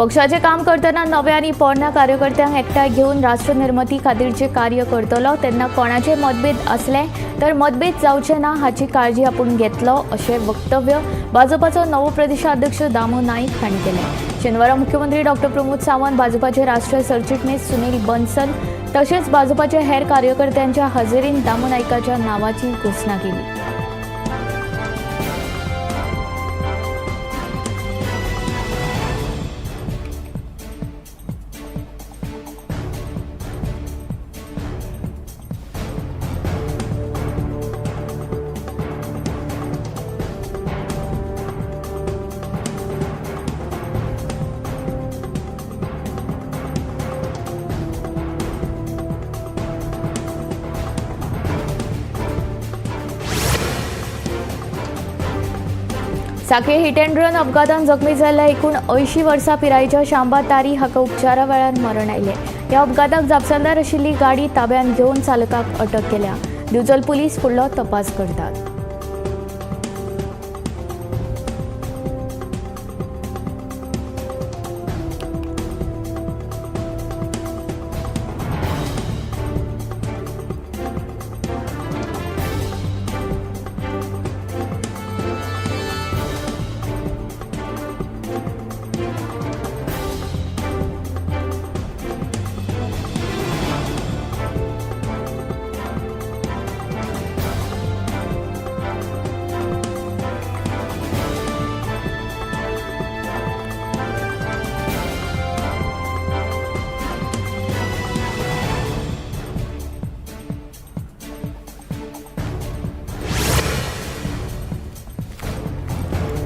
पक्षाचे काम करतना नव्या आनी पोरण्या कार्यकर्त्यांक एकठांय घेवन राष्ट्रनिर्मिती खातीरचे कार्य करतलो तेन्ना कोणाचे मतभेद आसले तर मतभेद जावचे ना हाची काळजी आपूण घेतलो अशें वक्तव्य भाजपाचो नवो प्रदेशाध्यक्ष दामू नाईक हांणी केलें। शेनवारा मुख्यमंत्री डॉक्टर प्रमोद सावंत, भाजपाचे राष्ट्रीय सरचिटणीस सुनील बन्सल तसेच भाजपाचे हेर कार्यकर्त्यांच्या हजेरीन दामू नाईकाच्या नावाची घोषणा केली। साखळे हिट अँड रन अपघातान जखमी जाल्ल्या एकूण 80 वर्सां पिरायेच्या शांबा तारी हाका उपचारा वेळार मरण आयलें। ह्या अपघाताक जापसालदार आशिल्ली गाडी ताब्यांत घेवन चालकाक अटक केल्या। दिवचल पुलीस फुडलो तपास करतात।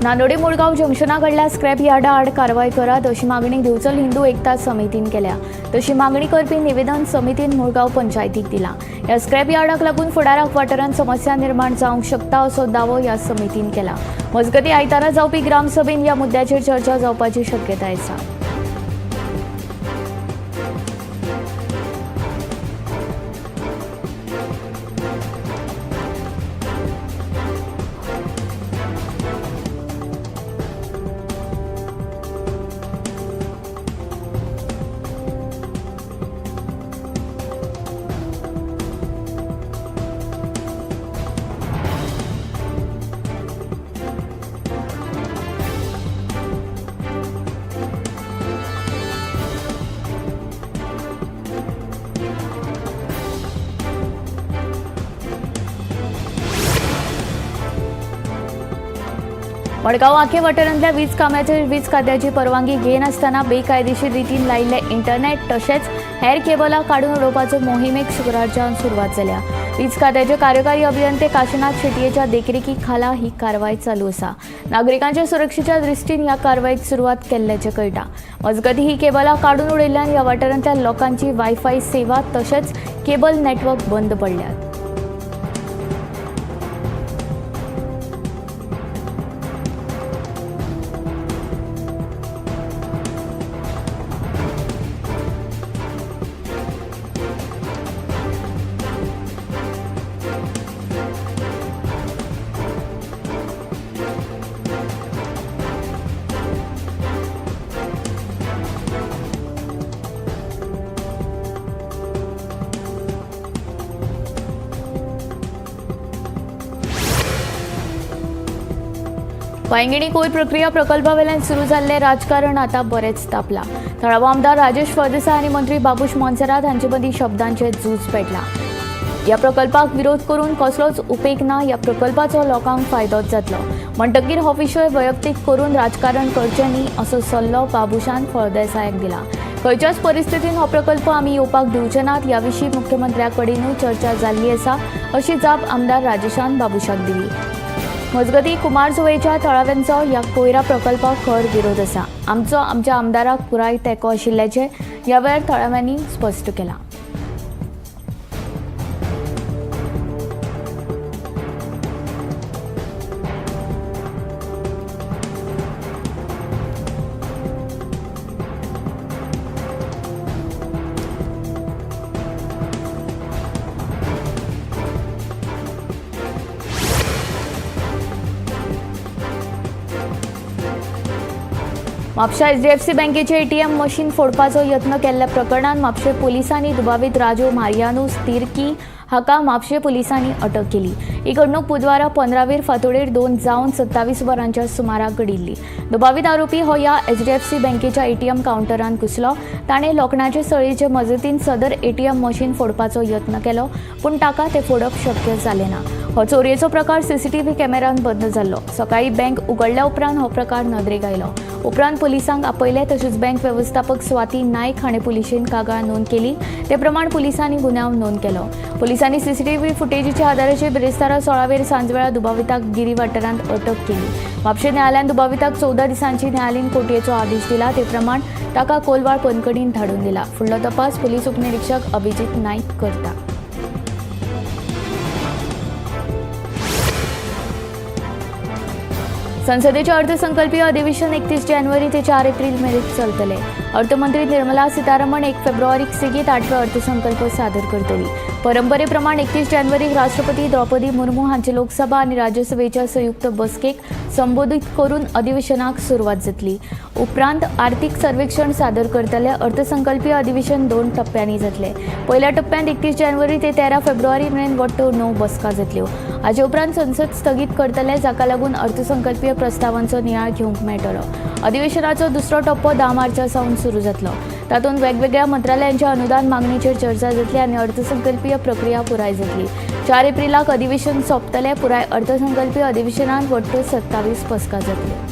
नानोडे मुळगाव जंक्शना कडल्या स्क्रॅप यार्डा आड कारवाय करात अशी मागणी दिवचल हिंदू एकता समितीन केल्या। तशी मागणी करपी निवेदन समितीन मुळगाव पंचायतीक दिला। ह्या स्क्रॅप यार्डाक लागून फुडाराक वाठारांत समस्या निर्माण जावंक शकता असो दावो ह्या समितीन केला। मजगतीं आयतारा जावपी ग्रामसभेन ह्या मुद्द्याचेर चर्चा जावपाची शक्यताय आसा। मडगांव आखे वाठारांतल्या वीज काम्याचेर वीज खात्याची परवानगी घेनासतना बेकायदेशीर रितीन लायिल्ले इंटरनेट तशेंच हेर केबलां काडून उडोवपाचो मोहिमेक शुक्रारच्यान सुरवात जाल्या। वीज खात्याचे कार्यकारी अभियंते काशीनाथ शेटयेच्या देखरेखी खाला ही कारवाय चालू आसा। नागरिकांच्या सुरक्षेच्या दृष्टीन ह्या कारवायेक सुरवात केल्ल्याचें कळटा। मजगतीं ही केबलां काडून उडयल्ल्यान ह्या वाठारांतल्या लोकांची वायफाय सेवा तशेंच केबल नेटवर्क बंद पडल्यात। वांयगिणी कोयर प्रक्रिया प्रकल्पावेल्यान सुरू जाल्लें राजकारण आतां बरेंच तापलां। थळावो आमदार राजेश फळदेसाय आनी मंत्री बाबूश मोन्सेरात हांचे मदीं शब्दांचें झूज पेटलां। ह्या प्रकल्पाक विरोध करून कसलोच उपेग ना, ह्या प्रकल्पाचो लोकांक फायदोच जातलो, म्हणटकीर हो विशय वैयक्तीक करून राजकारण करचें न्ही असो सल्लो बाबूशान फळदेसायाक दिला। खंयच्याच परिस्थितीन हो प्रकल्प आमी येवपाक दिवचे नात ह्या विशीं मुख्यमंत्र्या कडेनूय चर्चा जाल्ली आसा अशी जाप आमदार राजेशान बाबूशाक दिली। मजगतीं कुमारजुवेच्या थळाव्यांचो ह्या कोयरा प्रकल्पाक खर विरोध आसा। आमचो आमच्या आमदाराक पुराय तेंको आशिल्ल्याचें ह्या वेळार थळाव्यांनी स्पश्ट केलां। म्हापशा एचडीएफसी बँकेचे एटीएम मशीन फोडपाचो यत्न केल्ल्या प्रकरणात म्हापशें पोलिसांनी दुबावीत राजू मारियानूस तिर्की हाका म्हापशें पोलिसांनी अटक केली. ही घडणूक बुधवारा 15वेर फांतोडेर 2 जावन 27 वरांच्या सुमाराक घडिल्ली. दुबावीत आरोपी हो ह्या एचडीएफसी बँकेच्या एटीएम कावंटरान घुसलो. ताणें लोखणाचे सळयेचे मजतीन सदर एटीएम मशीन फोडपाचो यत्न केलो, पूण ताका ते फोडप शक्य जालें ना. हो चोरयेचो प्रकार सीसीटीव्ही कॅमेरान बंद जाल्लो. सकाळी बँक उगडल्या उपरांत हो प्रकार नदरेक आयलो. उपरांत पोलिसांक आपयले. तशेंच बँक व्यवस्थापक स्वाती नायक हाणें पुलिशेन कागाळ नोंद केली. ते प्रमाण पुलिसांनी गुन्यांव नोंद केलो. पोलिसांनी सीसीटीव्ही फुटेजीच्या आदाराचेर बिरेस्तारा 16वेर सांजवेळा दुबाविताक गिरी वाठारांत अटक केली. म्हापशें न्यायालयान दुबाविताक 14 दिसांची न्यायालयीन कोठयेचो आदेश दिला. ते प्रमाण ताका कोलवाळ बंदखणीन धाडून दिला. फुडलो तपास पोलीस उपनिरीक्षक अभिजीत नायक करता. संसदेचे अर्थसंकल्पीय अधिवेशन 31 जानेवारी ते 4 एप्रिल मेरेन चलतले. अर्थमंत्री निर्मला सीतारमण 1 फेब्रुवारीक सेगीत 8वे अर्थसंकल्प सादर करतली. परंपरेप्रमाण 31 जानेवारीक राष्ट्रपती द्रौपदी मुर्मू हांचे लोकसभा आनी राज्यसभेच्या संयुक्त बसकेक संबोधीत करून अधिवेशनाक सुरवात जातली. उपरांत आर्थिक सर्वेक्षण सादर करतले. अर्थसंकल्पीय अधिवेशन 2 टप्प्यांनी जातले. पयल्या टप्प्यांत 31 जानेवारी ते 13 फेब्रुवारी मेरेन वट्ट 9 बसका जातल्यो. हाचे उपरांत संसद स्थगीत करतले, जाका लागून अर्थसंकल्पीय प्रस्तावांचो नियाळ घेवंक मेळटलो. अधिवेशनाचो दुसरो टप्पो 10 मार्चा सावन सुरू जातलो. तातूंत वेगवेगळ्या मंत्रालयांच्या अनुदान मागणीचेर चर्चा जातली आनी अर्थसंकल्पीय प्रक्रिया पुराय जातली. 4 एप्रिलाक अधिवेशन सोंपतलें. पुराय अर्थसंकल्पीय अधिवेशनांत वट्ट 27 बसका जातल्यो.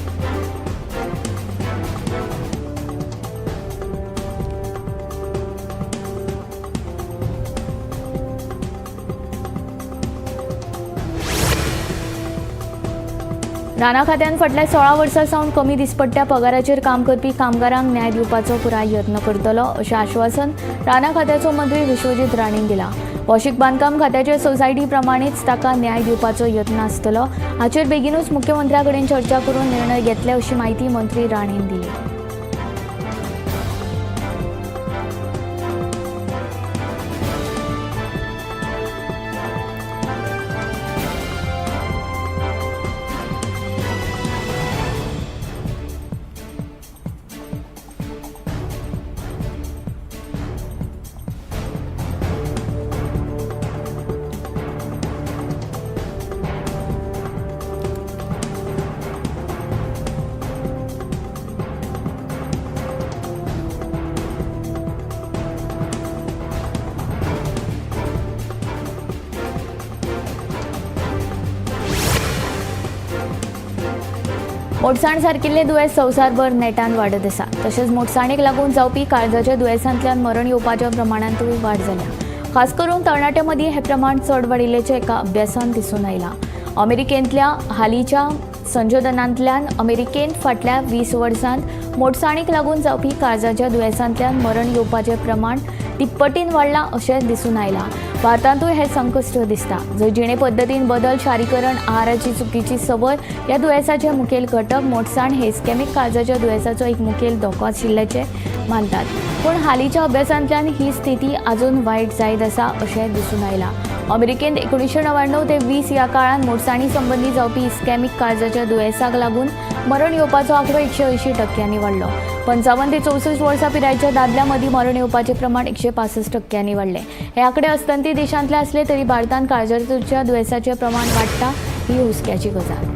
राना खात्यान फाटल्या 16 वर्सां सावन कमी दिसपट्ट्या पगाराचेर काम करपी कामगारांक न्याय दिवपाचो पुराय यत्न करतलो, अशें आश्वासन राना खात्याचो मंत्री विश्वजीत राणेन दिला. भौशीक बांदकाम खात्याचे सोसायटी प्रमाणेच ताका न्याय दिवपाचो यत्न आसतलो. हाचेर बेगीनूच मुख्यमंत्र्या कडेन चर्चा करून निर्णय घेतले, अशी म्हायती मंत्री राणेन दिली. मोटसाण सारकिल्ले दुयेंस संवसारभर नेटान वाडत आसा. तशेंच मोटसाणेक लागून जावपी काळजाच्या दुयेंसांतल्यान मरण येवपाच्या प्रमाणांतूय वाड जाल्या. खास करून तरणाट्यां मदीं हें प्रमाण चड वाडिल्ल्याचें एका अभ्यासांत दिसून आयलां. अमेरिकेंतल्या हालींच्या संशोधनांतल्यान अमेरिकेंत फाटल्या 20 वर्सांत मोटसाणीक लागून जावपी काळजाच्या दुयेंसांतल्यान मरण येवपाचें प्रमाण तिप्पटीन वाडलां अशें दिसून आयलां. भारतांतूय हें संकश्ट दिसता, जंय जिणे पद्दतीन बदल, शारीकरण, आहाराची चुकीची संवय ह्या दुयेंसाचे मुखेल घटक. मोटसाण हे इस्केमीक काळजाच्या दुयेंसाचो एक मुखेल धोको आशिल्ल्याचें मानतात, पूण हालींच्या अभ्यासांतल्यान ही स्थिती अजून वायट जायत आसा अशें दिसून आयलां. अमेरिकेंत 1999 ते 20 ह्या काळांत मोटसाणी संबंदी जावपी इस्केमीक काळजाच्या दुयेंसाक लागून मरण येवपाचो आंकडो 180% वाडलो. 55 ते 64 वर्सां पिरायेच्या दादल्यां मदीं मरण येवपाचें प्रमाण 165% वाडलें. हे आंकडे अस्तंती देशांतले आसले तरी भारतांत काळजाच्या दुयेंसाचें प्रमाण वाडटा ही हुस्क्याची गजाल.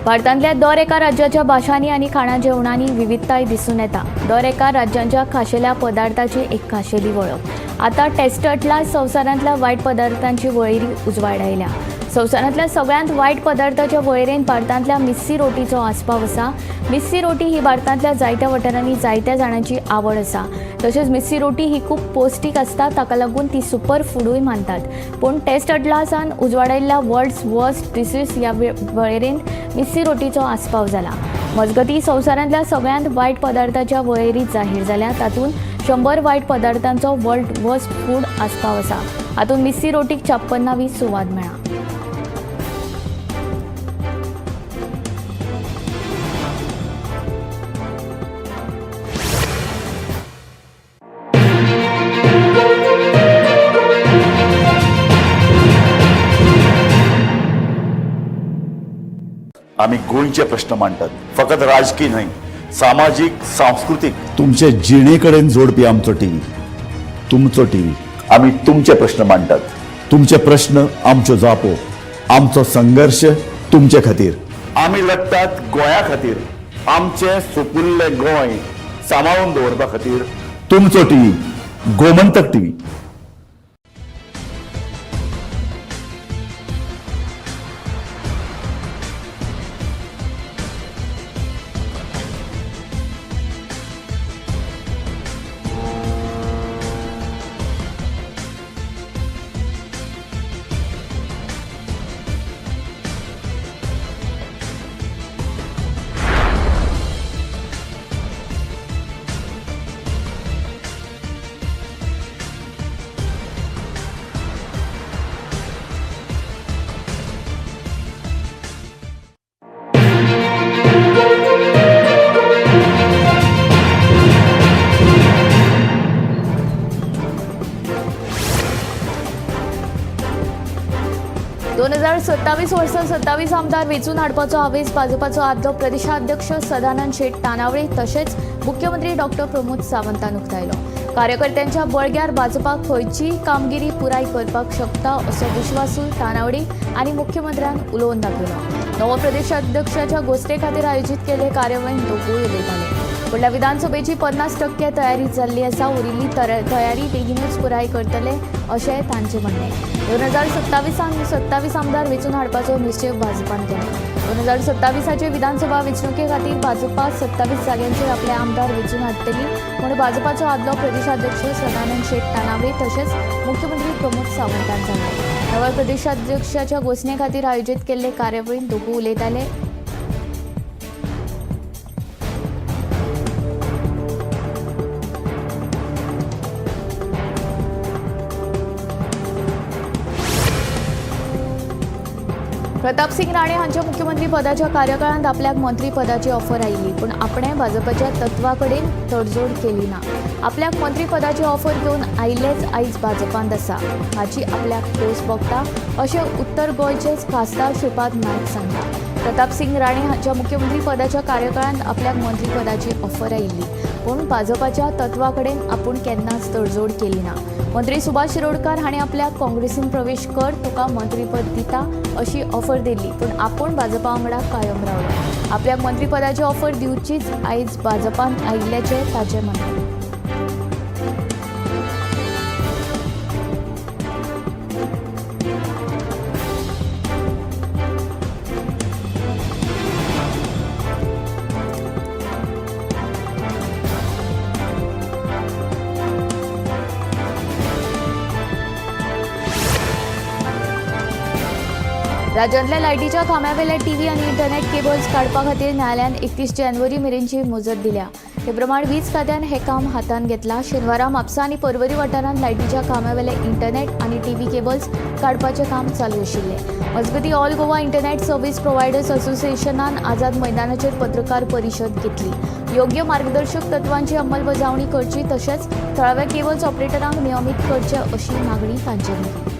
भारतांतल्या दर एका राज्याच्या भाशांनी आनी खाणा जेवणांनी विविधताय दिसून येता. दर एका राज्यांच्या खाशेल्या पदार्थाची एक खाशेली वळख. आतां टेस्टटला संवसारांतल्या वायट पदार्थांची वळेरी उजवाडायल्या. संवसारांतल्या सगळ्यांत वायट पदार्थाच्या वळेरेंत भारतांतल्या मिस्सी रोटीचो आस्पाव आसा. मिस्सी रोटी ही भारतांतल्या जायत्या वाठारांनी जायत्या जाणांची आवड आसा. तशेंच मिस्सी रोटी ही खूब पौश्टीक आसता, ताका लागून ती सुपर फुडूय मानतात. पूण टेस्ट अटलासान उजवाडायल्ल्या वर्ल्ड्स वर्स्ट डिशीज ह्या वळेरेंत मिस्सी रोटीचो आस्पाव जाला. मजगतीं, संवसारांतल्या सगळ्यांत वायट पदार्थाच्या वळेरीत जाहीर जाल्या तातूंत 100 वायट पदार्थांचो वर्ल्ड वर्स्ट फूड आस्पाव आसा. हातूंत मिस्सी रोटीक 56वी सुवात मेळ्ळा. आमी गोंयचे प्रश्न मांडटात, फकत राजकीय न्हय, सामाजीक, सांस्कृतीक, तुमचे जिणे कडेन जोडपी आमचो टीव्ही, तुमचो टीव्ही. आमी तुमचे प्रश्न मांडटात, तुमचे प्रश्न आमच्यो जापो, आमचो संघर्श तुमचे खातीर. आमी लढटात गोंया खातीर, आमचें सुपुल्लें गोंय सांबाळून दवरपा खातीर. तुमचो टीव्ही, गोमंतक टीव्ही. 2027 वर्सा 27 आमदार वेंचून हाडपाचो हावेस भाजपाचो आदलो प्रदेशाध्यक्ष सदानंद शेट तानावडे तशेंच मुख्यमंत्री डॉक्टर प्रमोद सावंतान उक्तायलो. कार्यकर्त्यांच्या बळग्यार भाजपाक खंयचीय कामगिरी पुराय करपाक शकता असो विश्वासूय तानावडे आनी मुख्यमंत्र्यान उलोवन दाखयलो. नवो प्रदेशाध्यक्षाच्या गोश्टे खातीर आयोजीत केल्ले कार्यावळींत दोगूय उलयताले. फुडल्या विधानसभेची 50% तयारी जाल्ली आसा, उरिल्ली तयारी बेगीनूच पुराय करतले अशें तांचें म्हणणें. 2027 27 आमदार वेंचून हाडपाचो निश्चेव भाजपान केलो. 2027 विधानसभा वेंचणुके खातीर भाजपा 27 जाग्यांचेर आपले आमदार वेंचून हाडटली म्हूण भाजपाचो आदलो प्रदेशाध्यक्ष सदानंद शेट तानावडे तशेंच मुख्यमंत्री प्रमोद सावंतान सांगलें. नव्या प्रदेशाध्यक्षाच्या घोशणे खातीर आयोजीत केल्ले कार्यावळींत दोगूय उलयताले. प्रताप सिंग राणे हांच्या मुख्यमंत्री पदाच्या कार्यकाळांत आपल्याक मंत्रीपदाची ऑफर आयिल्ली, पूण आपणें भाजपाच्या तत्वा कडेन तडजोड केली ना. आपल्याक मंत्रीपदाची ऑफर घेवन आयिल्लेच आयज भाजपांत आसा हाची आपल्याक खोस भोगता अशें उत्तर गोंयचेच खासदार श्रीपाद नायक सांगता. प्रताप सिंग राणे हांच्या मुख्यमंत्री पदाच्या कार्यकाळांत आपल्याक मंत्रीपदाची ऑफर आयिल्ली, पूण भाजपाच्या तत्वा कडेन आपूण केन्नाच तडजोड केली ना. मंत्री सुभाष शिरोडकार हांणी आपल्याक काँग्रेसीन प्रवेश कर, तुका मंत्रीपद दिता अशी ऑफर दिल्ली, पूण आपूण भाजपा वांगडा कायम रावलो. आपल्याक मंत्रीपदाची ऑफर दिवचीच आयज भाजपान आयिल्ल्याचें ताचें म्हणणें. राज्यांतल्या लायटीच्या खांब्यावेल्या टीव्ही आनी इंटरनेट केबल्स काडपा खातीर न्यायालयान 31 जानेवारी मेरेनची मुजत दिल्या. ते प्रमाण वीज खात्यान हें काम हातांत घेतलां. शेनवारा म्हापसा आनी पर्वरी वाठारांत लायटीच्या खांब्यावेले इंटरनेट आनी टीव्ही केबल्स काडपाचें काम चालू आशिल्लें. मजगतीं all Goa internet service providers असोसिएशनान आझाद मैदानाचेर पत्रकार परिशद घेतली. योग्य मार्गदर्शक तत्वांची अंमलबजावणी करची तशेंच थळाव्या केबल्स ऑपरेटरांक नियमीत करचे अशी मागणी तांच्यांनी केली.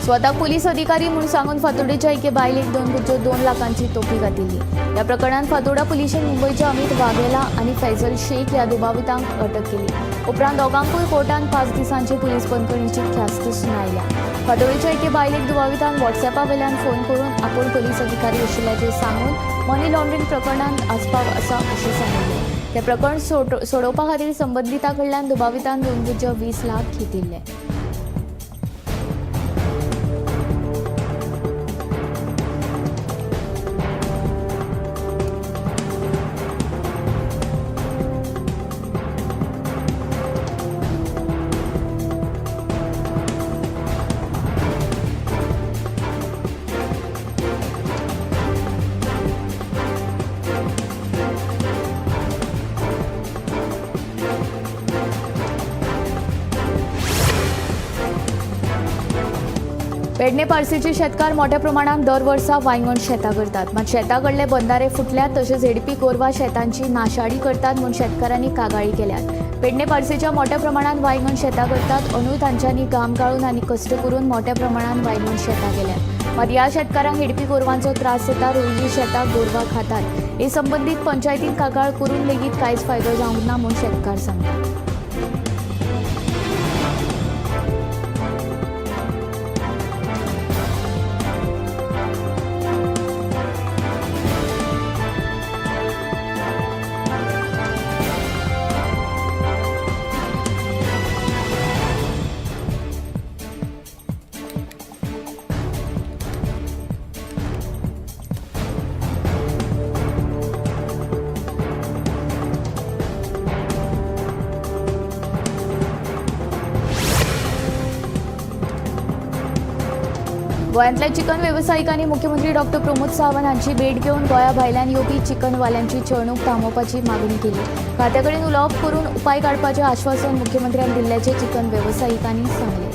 स्वतः पोलीस अधिकारी म्हूण सांगून फातोर्डेच्या एके बायलेक 2.2 लाखांची तोपी घातिल्ली. ह्या प्रकरणांत फातोर्डा पुलिशेन मुंबयच्या अमित वाघेला आनी फैजल शेख ह्या दुबावितांक अटक केली. उपरांत दोगांकूय कोर्टान 5 दिसांची पुलीस बंदखणीची ख्यास्त सुनायल्या. फातोर्डेच्या एके बायलेक दुबावितान व्हॉट्सॅपा वयल्यान फोन करून आपूण पोलीस अधिकारी आशिल्ल्याचें सांगून मनी लॉन्ड्रिंग प्रकरणांत आस्पाव आसा अशें सांगिल्लें. तें प्रकरण सोडोवपा खातीर संबंदिता कडल्यान दुबावितान 2.20 लाख घेतिल्ले. पेडणे पार्सेचे शेतकार मोठ्या प्रमाणात दर वर्सा वांयगण शेतां करतात. मात शेता कडले बंधारे फुटल्यात तशेंच हेडपी गोरवां शेतांची नाशाडी करतात म्हूण शेतकारांनी कागाळी केल्यात. पेडणे पार्सेच्या मोठ्या प्रमाणात वांयगण शेतां करतात. अंदू तांच्यांनी घाम गाळून आनी कश्ट करून मोठ्या प्रमाणात वांयगण शेतां केल्यात. मात ह्या शेतकारांक हेडपी गोरवांचो त्रास जाता. रोयिल्ली शेतां गोरवां खातात. हे संबंदीत पंचायतीन कागाळ करून लेगीत कांयच फायदो जावंक ना म्हूण शेतकार सांगतात. गोंयांतल्या चिकन वेवसायिकांनी मुख्यमंत्री डॉक्टर प्रमोद सावंत हांची भेट घेवन गोंया भायल्यान येवपी चिकनवाल्यांची छळणूक थांबोवपाची मागणी केली. खात्या कडेन उलोवप करून उपाय काडपाचें आश्वासन मुख्यमंत्र्यान दिल्ल्याचें चिकन वेवसायिकांनी सांगलें.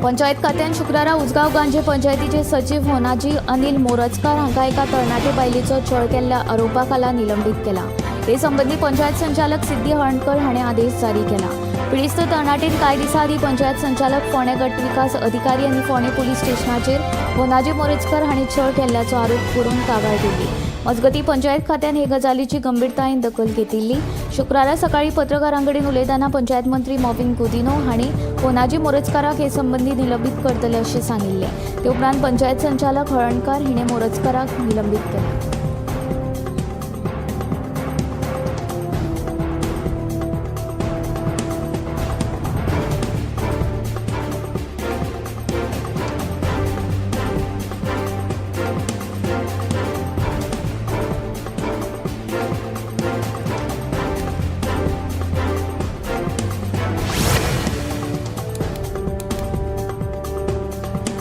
पंचायत खात्यान शुक्रारा उजगांव गांजे पंचायतीचे सचिव होनाजी अनिल मोरजकार हांकां एका तरणाटे बायलेचो छळ केल्ल्या आरोपा खाला निलंबीत केला. हे संबंदी पंचायत संचालक सिद्धी हळणकर हाणें आदेश जारी केला. पिडेस्त तरणाटेन कांय दिसां आदीं पंचायत संचालक फोंडें गट विकास अधिकारी आनी फोंडें पुलीस स्टेशनाचेर होनाजी मोरजकर हांणी छळ केल्ल्याचो आरोप करून कागाळ दिल्ली. मजगतीं पंचायत खात्यान हे गजालीची गंभीरतायेन दखल घेतिल्ली. शुक्रारा सकाळीं पत्रकारां कडेन उलयतना पंचायत मंत्री मॉविन गुदिन्हो हांणी होनाजी मोरजकाराक हे संबंदी निलंबीत करतले अशें सांगिल्लें. ते उपरांत पंचायत संचालक हळणकार हिणें मोरजकाराक निलंबीत केला.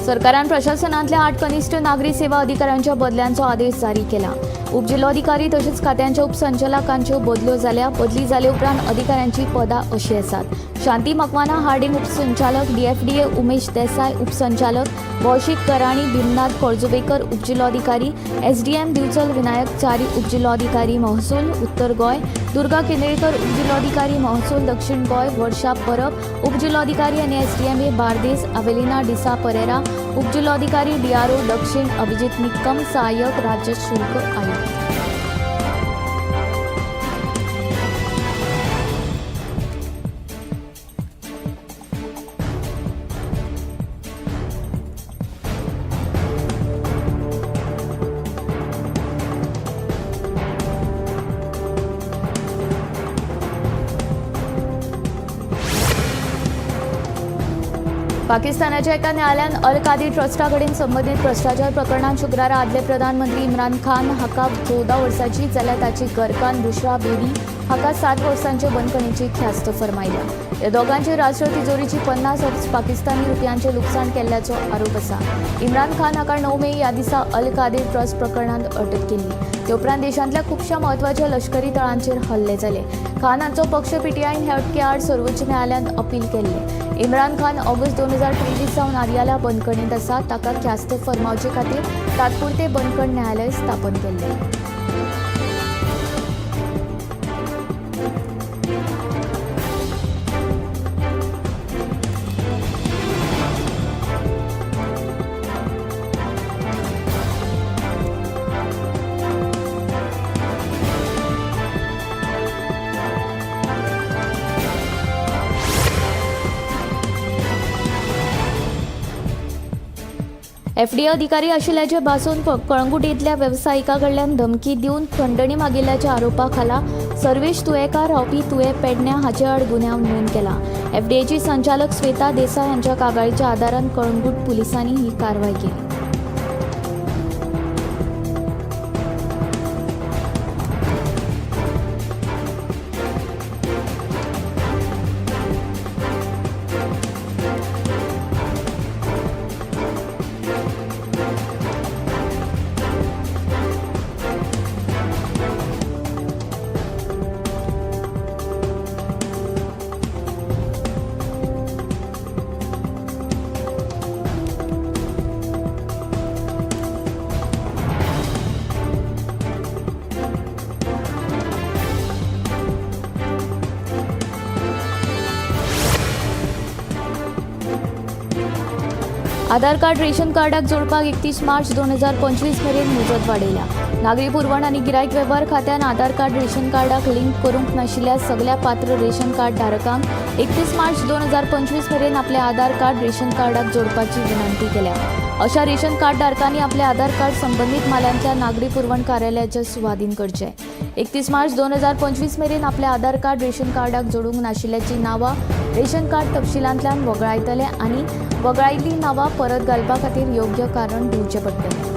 सरकारान प्रशासनांतल्या 8 कनिष्ठ नागरी सेवा अधिकाऱ्यांच्या बदल्यांचो आदेश जारी केला. उपजिल्लोधिकारी तशेंच खात्यांच्या उपसंचालकांच्यो बदल्यो जाल्या. बदली जाले उपरांत अधिकाऱ्यांची पदां अशीं आसात: शांती मकवाना हार्डिंग उपसंचालक, डीएफडीए उमेश देसाय उपसंचालक, कौशिक कराणी भीमनाथ खोर्जुवेकर उपजिल्लोधिकारी, एसडीएम दिवचल विनायक च्यारी उपजिल्लोधिकारी महसूल उत्तर गोंय, दुर्गा केंद्रेकर उपजिल्लोधिकारी महसूल दक्षिण गोंय, वर्षा परब उपजिल्लोधिकारी आनी एसडीएमए बार्देस, अवेलिना डिसा परेरा उपजिल्लोधिकारी डीआरओ दक्षिण, अभिजित निक्कम सहाय्यक राज्य शुल्क आयुक्त. पाकिस्तानाच्या एका न्यायालयान अल कादीर ट्रस्टा कडेन संबंदीत भ्रश्टाचार प्रकरणांत शुक्रारा आदले प्रधानमंत्री इम्रान खान हाका 14 वर्सांची जाल्यार ताची घरकान्न बुशरा बेबी हाका 7 वर्सांचे बंदखणीची ख्यास्त फर्मायल्या. ह्या दोगांचे राष्ट्र तिजोरीची 50 अब्ज पाकिस्तानी रुपयांचे लुकसाण केल्ल्याचो आरोप आसा. इम्रान खान हाका 9 मे ह्या दिसा अल कादीर ट्रस्ट प्रकरणांत अटक केल्ली. ते उपरांत देशांतल्या खुबश्या म्हत्वाच्या लष्करी तळांचेर हल्ले जाले. खान हांचो पक्ष पीटीआयन ह्या अटके आड सर्वोच्च न्यायालयांत अपील केल्लें. इम्रान खान ऑगस्ट 2023 सावन आदियाला बंदखणींत आसा. ताका ख्यास्त फर्मावचे खातीर तात्पुरते बंदखण न्यायालय स्थापन केल्लें. एफडीए अधिकारी आशिल्ल्याचे भासून कळंगुटेंतल्या वेवसायिका कडल्यान धमकी दिवन खंडणी मागिल्ल्याच्या आरोपा खाला सर्वेश तुयेकार रावपी तुये पेडण्या हाचे आड गुन्यांव नोंद केला. एफडीएची संचालक श्वेता देसाय हांच्या कागाळीच्या आदारान कळंगूट पुलिसांनी ही कारवाय केली. आधार कार्ड रेशन कार्डाक जोडपाक 31 मार्च 2025 मेरेन मुजत वाडयल्या. नागरी पुरवण आनी गिरायक वेव्हार खात्यान आधार कार्ड रेशन कार्डाक लिंक करूंक नाशिल्ल्या सगल्या पात्र रेशन कार्ड धारकांक 31 मार्च 2025 मेरेन आपले आधार कार्ड रेशन कार्डाक जोडपाची विनंती केल्या. अशा रेशन कार्ड धारकांनी आपले आधार कार्ड संबंदीत म्हालांतल्या नागरी पुरवण कार्यालयाच्या सुवादीन करचे. 31 मार्च 2025 मेरेन आपले आधार कार्ड रेशन कार्डाक जोडूंक नाशिल्ल्याची नांवां रेशन कार्ड तपशिलांतल्यान वगळायतले आनी वगळायिल्लीं नांवां परत घालपा खातीर योग्य कारण दिवचें पडटलें.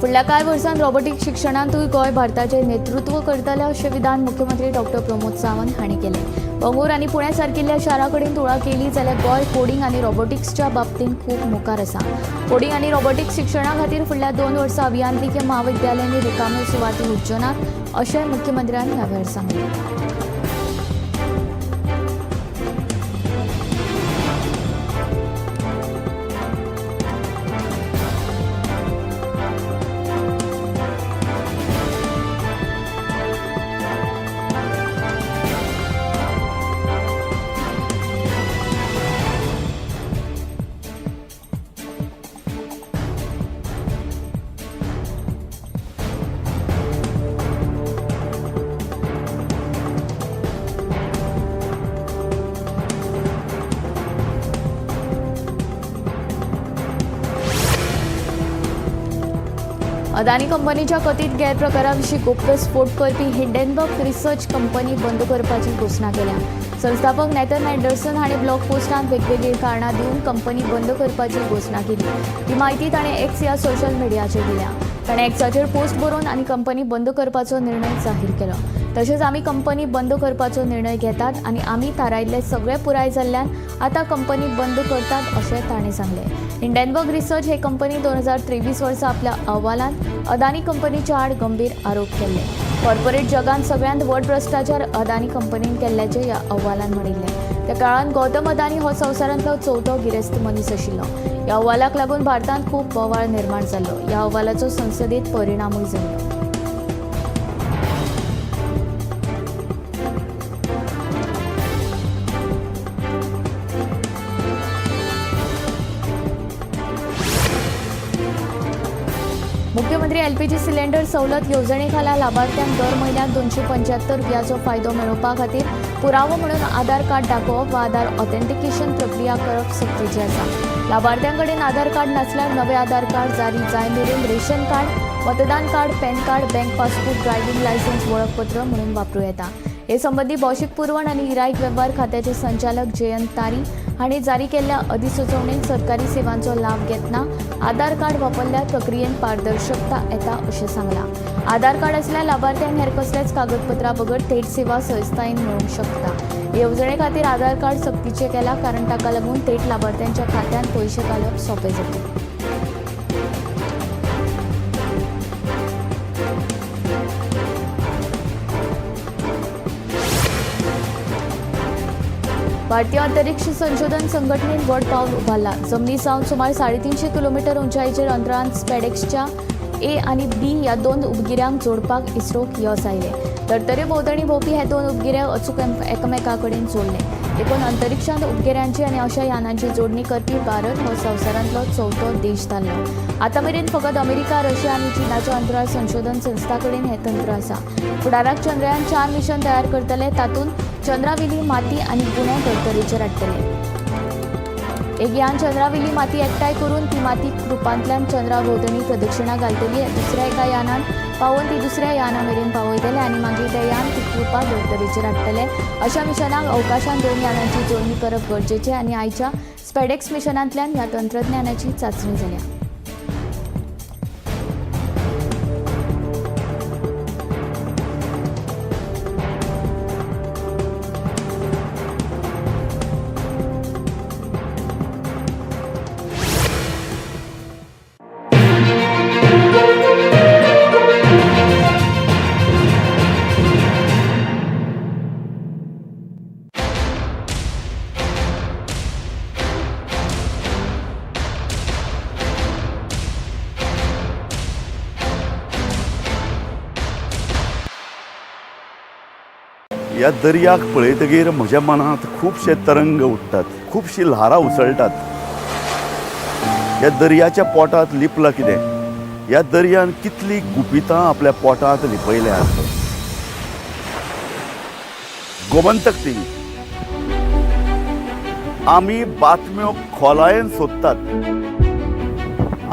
फुडल्या कांय वर्सांत रोबोटीक शिक्षणांतूय गोंय भारताचें नेतृत्व करतलें अशें विधान मुख्यमंत्री डॉक्टर प्रमोद सावंत हांणी केलें. बंगळूर आनी पुण्या सारकिल्ल्या शारा कडेन तुळा केली जाल्यार गोंय कोडिंग आनी रोबोटिक्सच्या बाबतींत खूब मुखार आसा. कोडिंग आनी रोबोटिक्स शिक्षणा खातीर फुडल्या 2 वर्सां अभियांत्रिकी म्हाविद्यालयांनी रिकाम्यो सुवाती उरच्यो नात अशेंय मुख्यमंत्र्यान ह्या वेळार सांगलें. अदानी कंपनीच्या कथीत गैरप्रकाराविशीं गुप्तस्फोट करपी हिंडनबर्ग रिसर्च कंपनी बंद करपाची घोशणा केल्या. संस्थापक नॅथन अँडरसन हाणें ब्लॉग पोस्टांत वेगवेगळीं कारणां दिवन कंपनी बंद करपाची घोशणा केली. ही म्हायती ताणें एक्स ह्या सोशल मिडियाचेर दिल्या. ताणें एक्साचेर पोस्ट बरोवन आनी कंपनी बंद करपाचो निर्णय जाहीर केलो. तशेंच आमी कंपनी बंद करपाचो निर्णय घेतात आनी आमी थारायिल्ले सगळे पुराय जाल्ल्यान आतां कंपनी बंद करतात अशें ताणें सांगलें. हिंडनबर्ग रिसर्च हे कंपनी 2023 वर्सा आपल्या अहवालांत अदानी कंपनीच्या आड गंभीर आरोप केल्ले. कॉर्पोरेट जगांत सगळ्यांत व्हड भ्रश्टाचार अदानी कंपनीन केल्ल्याचें ह्या अहवालान म्हणिल्लें. त्या काळांत गौतम अदानी हो संवसारांतलो चवथो गिरेस्त मनीस आशिल्लो. ह्या अहवालाक लागून भारतांत खूब बोवाळ निर्माण जाल्लो. ह्या अहवालाचो संसदेंत परिणामूय जाल्लो. मुख्यमंत्री एलपीजी सिलेंडर सवलत येवजणे खाला लाभार्थ्यांक दर म्हयन्याक 275 रुपयाचो फायदो मेळोवपा खातीर पुरावो म्हणून आधार कार्ड दाखोवप वा आधार ऑथेंटिकेशन प्रक्रिया करप सक्तीचें आसा. लाभार्थ्यां कडेन आधार कार्ड नासल्यार नवें आधार कार्ड जारी जाय मेरेन रेशन कार्ड, मतदान card, PAN card, bank passbook, driving licence वळखपत्र म्हणून वापरूं येता. हे संबंदी भौशीक पुरवण आनी गिरायक वेव्हार खात्याचे संचालक जयंत तारी हांणी जारी केल्ल्या अधिसुचोवणेंत सरकारी सेवांचो लाव घेतना आधार कार्ड वापरल्यार प्रक्रियेंत पारदर्शकता येता अशें सांगलां. आधार कार्ड आसल्यार लाभार्थ्यांक हेर कसल्याच कागदपत्रां बगर थेट सेवा सहजतायेन मेळूंक शकता. येवजणे खातीर आधार कार्ड सक्तीचें केलां कारण ताका लागून थेट लाभार्थ्यांच्या खात्यांत पयशे घालप सोंपें जातलें. भारतीय अंतरिक्ष संशोधन संघटनेन व्हड पावल उबारला. जमनी सावन सुमार 350 किलोमीटर उंचायेचेर अंतराळांत स्पेडेक्सच्या ए आनी बी ह्या दोन उपगिऱ्यांक जोडपाक इस्रोक यश आयलें. धर्तरे भोंवतणी भोंवपी हे दोन उपगिरे अचूक एकामेका कडेन जोडले. देखून अंतरिक्षांत उपगिऱ्यांची आनी अशा यानांची जोडणी करपी भारत हो संवसारांतलो चवथो देश थारलो. आतां मेरेन फकत अमेरिका, रशिया आनी चीनाच्या अंतराळ संशोधन संस्था कडेन हें तंत्र आसा. फुडाराक चंद्रयान 4 मिशन तयार करतले. तातूंत चंद्रावेली माती आनी गुणे धर्तरेचेर हाडटले. एक यान चंद्रावेली माती एकठांय करून ती माती रुपांतल्यान चंद्रा भोंवतणी प्रदक्षिणा घालतली. दुसऱ्या एका यानान पावोवन ती दुसऱ्या याना मेरेन पावयतले आनी मागीर ते यान ती कृपा धर्तरेचेर हाडटले. अशा मिशनाक अवकाशांत दोन यानांची जोडणी करप गरजेचें आनी आयच्या स्पेडेक्स मिशनांतल्यान ह्या तंत्रज्ञानाची चांचणी जाल्या. ह्या दर्याक पळयतगीर म्हज्या मनांत खुबशे तरंग उठ्ठात, खुबशीं ल्हारां उसळटात. ह्या दर्याच्या पोटांत लिपलां कितें? ह्या दर्यान कितलीं गुपितां आपल्या पोटांत लिपयल्यांत. गोमंतक टीव्ही, आमी बातम्यो खोलायेन सोदतात.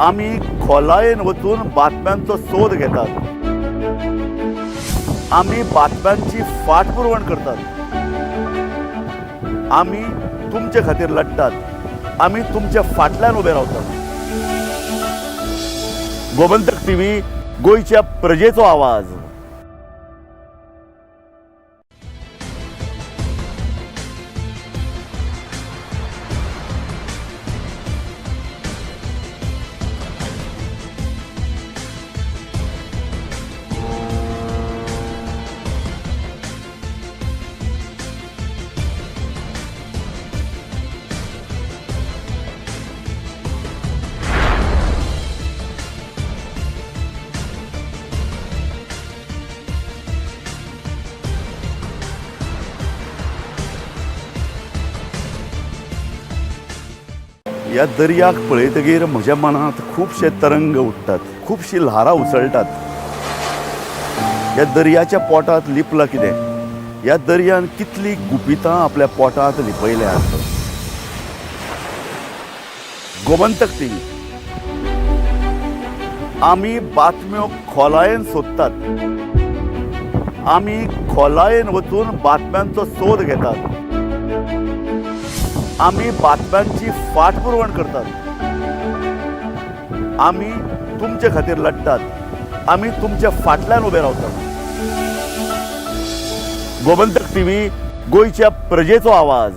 आमी खोलायेन वचून बातम्यांचो सोद घेतात. आमी बातम्यांची फाटपुरवण करतात. आमी तुमचे खातीर लढटात. आमी तुमच्या फाटल्यान उबे रावतात. गोमंतक टीव्ही, गोंयच्या प्रजेचो आवाज. ह्या दर्याक पळयतगीर म्हज्या मनांत खुबशे तरंग उठ्ठात, खुबशीं ल्हारां उसळटात. ह्या दर्याच्या पोटांत लिपलां कितें? ह्या दर्यान कितलीं गुपितां आपल्या पोटांत लिपयल्यांत. गोमंतक टीव्ही, आमी बातम्यो खोलायेन सोदतात. आमी खोलायेन वचून बातम्यांचो सोद घेतात. आमी बातम्यांची फाटपुरवण करतात. आमी तुमचे खातीर लढटात. आमी तुमच्या फाटल्यान उबे रावतात. गोमंतक टीव्ही, गोंयच्या प्रजेचो आवाज.